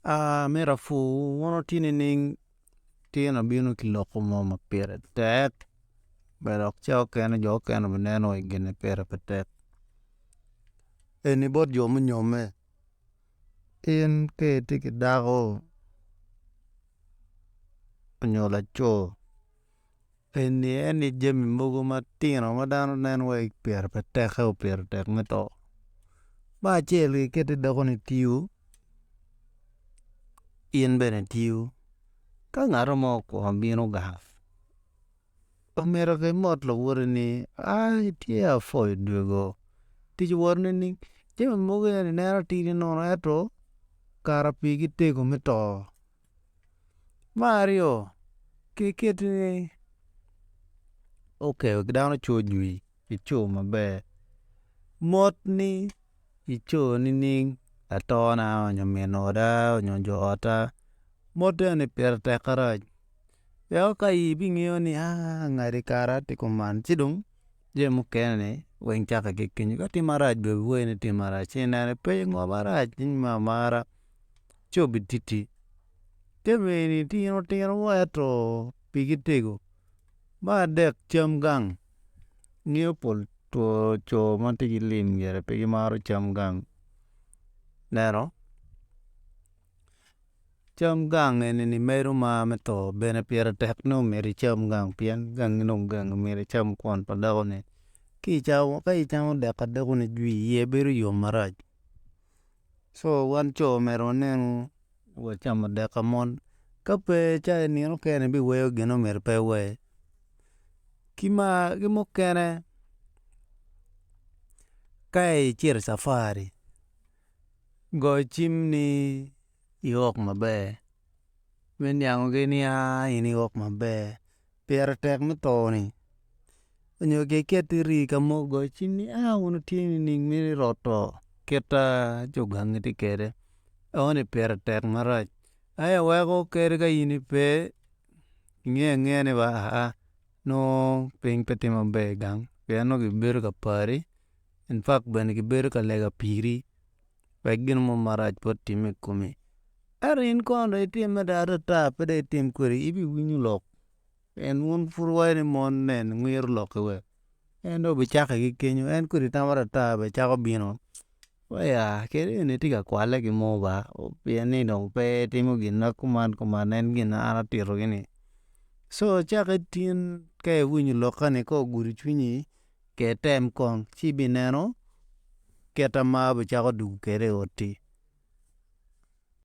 Amito apwowu wun wutye nining? Tin abino ki lok mo ma pire tek dok cawa mukene jo mukene bineno waci gin-ni pire pe tek eni bot jo munyomme in ka itye ki dako nyo laco eni en aye jami mogo matino ma dano neno wai pire pe tek ento pire tek me to, me acel iketi dakoni tiyo in bene itiyo ka ngat mo okwongo bino gang omyero kong imot lawoti ni aa itye apwoyo dwogo tic owoto nining? Jami mogo eni ineno tidi nono ento kara pirgi tego me to. Me aryo ki kiti ni ok dano co jwi ico maber mot ni ico nining latona nyo min oda nyo jo ota mot eni pire tek marac weko ka ibingeyo ni aa ngati kara tye kuman ci dong jami mukene weng cake ki kenyo ka tye marac bene obiwaci ni tye marac ci ineno ipenyo ngo marac ni me amara ci obititi jami eni tino tino ento pigi tego. Me adek cam gang ingeyo pol co ma tye ki lim gire pe gimaro cam gang ineno cam gang eni medo mar me to bene pire tek nongo myero icam gang pien gangi dong gangi myero icam kwon pa dakoni ka icamo dek pa dakoni jwi iye bedo yom marac co wan co myero wanenu wacamo dek pa mon ka pe ca nino mukene ibiweo gin ma myero pe iwe ki mukene ka icito i cafari go cim ni iok maber me niangogi ni aa in iok maber pire tek me to-ni nyo ket iri ka mo go cim ni aa wun wutye nining me roto kit ma jo gangi tye kwede enoni pire tek marac aye weko kadi ka in ipe kingeyo angeya ni aa nongo piny pe tye maber gang pien nongo gibedo ka pari infact bene gibedo ka lega piri wek gin mo marac pe otimme i komi ento in kono dong itimme dong atata pe dong itim kwedi ibiwinyo lok pien wun pud wuwaco ni mon nene ngwiro lokgi we, en dong obicake ki kenyo en kodi tam atata bene cako bino waci aa kede eni tye ka kwale ki mo ba pien ni dong pe etimo gin na kuman kuman en gin ma an atito-ni co cakke tin ka iwinyo lokka-ni ka ogudo cwinyi kong item kong ci ibineno kit ma mar bicako dwogo kwede i oti.